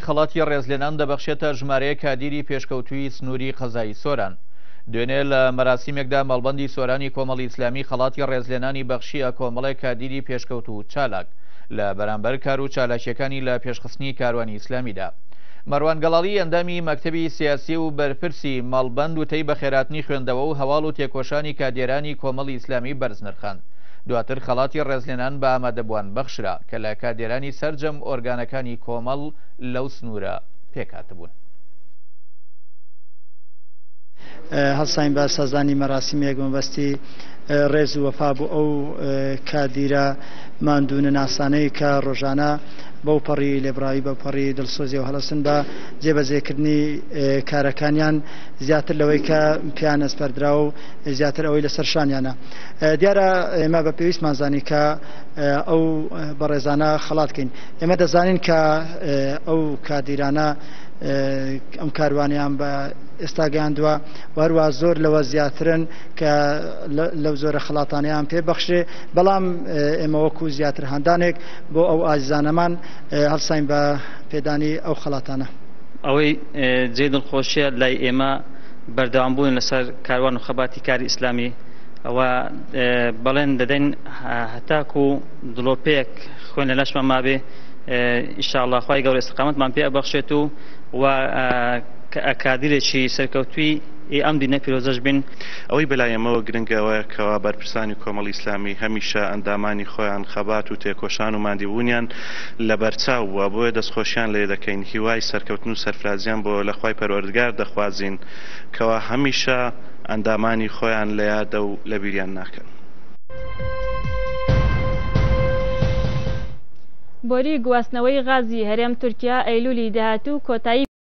خەڵاتی ڕێزلێنان دەبەخشێتە ژمارەیەک کادیری پێشکەوتووی سنووری قەزای سۆران. دوێنێ لە مەراسیمێکدا مەڵبەندی سۆرانی کۆمەڵی ئیسلامی خەڵاتی ڕێزلێنانی بەخشییە کۆمەڵێک کادیری پێشکەوتوو و چالاک لە بەرامبەر کار و چالاکییەکانی لە پێشخستنی کاروانی ئیسلامیدا. مەروان گەڵاڵی ئەندامی مەکتەبی سیاسی و بەرپرسی مەڵبەند وتەی بەخێرهاتنی خوێندەوە و هەواڵ و تێکۆشانی کادێرانی کۆمەڵی ئیسلامی بەرز نرخاند. دواتر خەڵاتی ڕێزلێنان بە ئامادەبووان بەخشرا کە لە کادێرانی سەرجەم ئۆرگانەکانی کۆمەڵ لەو سنوورە پێکهاتبوون. هەڵساین بە سازدانی مەراسیمێک مەبەستی ڕێز و وەفا بۆ ئەو کادیرە ماندوو نەناسانەی کە ڕۆژانە بەو پەڕی لێبڕاوی بەو پەڕی دڵسۆزیەوە هەڵەسن بە جێبەجێکردنی کارەکانیان زیاتر لەوەی کە پێیان ئەسپەردراوە و زیاتر ئەوەی لەسەر شانیانە. دیارە ئێمە بە پێویستمان زانی کە ئەو بەڕێزانە خەڵات کەین. ئێمە دەزانین کە ئەو کادیرانە ئەم کاروانیان بە ئێستا گەیاندووە و هەروە زۆر لەوە زیاترن کە لەو زۆرە خەڵاتانیان پێ بەخشرێ بەڵام ئێمە وەکو زیاتر هاندانێک بۆ ئەو ئازیزانەمان هەڵساین بە پێدانی ئەو خەڵاتانە. ئەوەی جێی دڵخۆشیە لای ئێمە بەردەوام بوون لەسەر کاروان و خەباتی کاری ئیسلامی و بەڵێن دەدەین هەتاکو دڵۆپەیەک خوێن لە لەشمان مابێ ئیشاڵڵا خوای گەورە ئیستقامەتمان پێ ئەبەخشێت و و کادیرێکی سەرکەوتووی ئەم دینە پیرۆزەش بین. ئەوەی بەلای ئێمەوە گرنگە ئەوەیە کەوا بەرپرسانی کۆمەڵی ئیسلامی هەمیشە ئەندامانی خۆیان خەبات و تێکۆشان و ماندیبوونیان لەبەرچاو بووە بۆیە دەستخۆشیان لێ دەکەین هیوای سەرکەوتن و سەرفرازیان بۆ لە خوای پەروەردگار دەخوازین کەوا هەمیشە ئەندامانی خۆیان لە یادە و لەبیریان ناکەن. بۆری گواستنەوەی غازی هەرێم تورکیا ئەیلولی داهاتوو کۆتایی.